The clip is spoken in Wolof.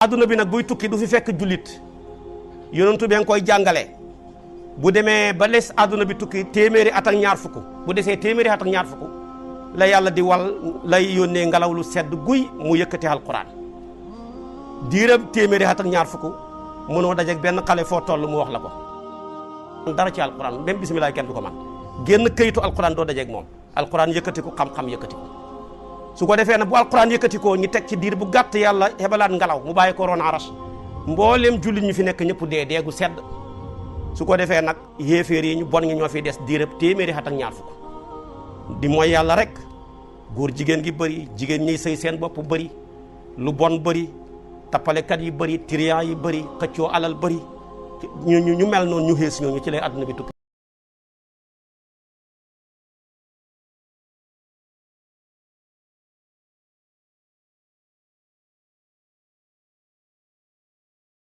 aduna bi nag buy tukki du fi fekk jullit yonentu bi nga koy jàngale bu demee ba les aduna bi tukki téeméeri at ak ñaar fukk bu desee téeméeri at ak ñaar fukk la yàlla di wal lay yónnee ngelaw lu sedd guy mu yëkkati alquran diirab téeméeri at ak ñaar fukk mënoo dajeeg benn xale foo toll mu wax la ko dara ci alquran même bisimilah kenn du ko man génn këyitu alquran doo dajeeg moom alquran yëkkati ko xam-xam yëkkati ko su ko defee nag bu alquran yëkkati ko ñu teg ci diir bu gàtt yàlla hebalaat ngelaw mu bàyyi ko roon aras mbooleem jullit ñu fi nekk ñëpp dee deegu sedd su ko defee nag yéeféer yi ñu bon ñi ñoo fi des diirab téeméeri at ak ñaar fukk di mooy yàlla rek góor jigéen gi bëri jigéen ñiy sëy seen bopp bëri lu bon bëri tappalekat yi bëri trian yi bëri xëccoo alal bëri ñu mel noonu ñu xees ñooñu ci lay àdduna bi tukki